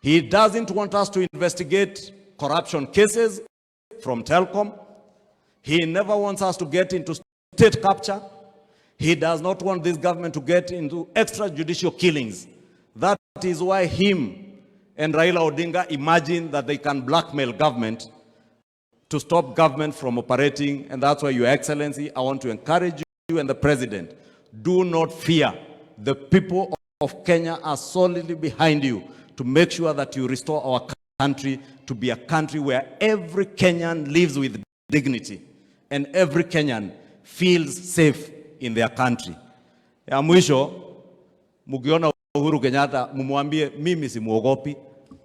He doesn't want us to investigate corruption cases from Telkom. He never wants us to get into state capture. He does not want this government to get into extrajudicial killings. That is why him and Raila Odinga imagine that they can blackmail government to stop government from operating. And that's why, Your Excellency, I want to encourage you and the President, do not fear. The people of Kenya are solidly behind you to make sure that you restore our country to be a country where every Kenyan lives with dignity and every Kenyan feels safe in their country. Ya mwisho, mkiona Uhuru Kenyatta mumwambie mimi simuogopi,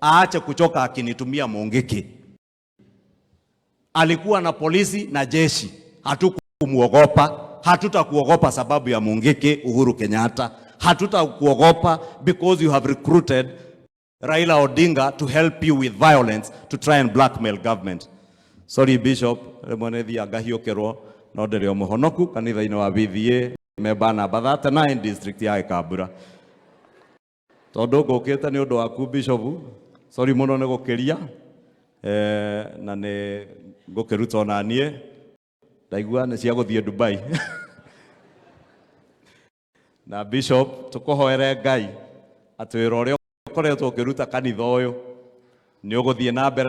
aache kuchoka akinitumia Mungiki. Alikuwa na polisi na jeshi, hatukumuogopa. Hatutakuogopa sababu ya Mungiki Uhuru Kenyatta. Hatutakuogopa because you have recruited Raila Odinga to help you with violence to try and blackmail government. Sorry, Bishop, rĩmwe nĩ thiaga ngahiũkĩrwo no ndĩrĩ o mũhonoku kanitha-inĩ wa BVA, member namba 39, district ya Gĩkambura. Tondũ ngũkĩte nĩ ũndũ waku, Bishop, sorry mũno nĩ gũkĩria na nĩ ngũkĩruta ona niĩ ndaigua nĩ cia gũthiĩ Dubai. Na Bishop, tũkũhoere Ngai atĩ wĩra ũrĩa ũkoretwo ũkĩruta kanitha ũyũ nĩ ũgũthiĩ na mbere.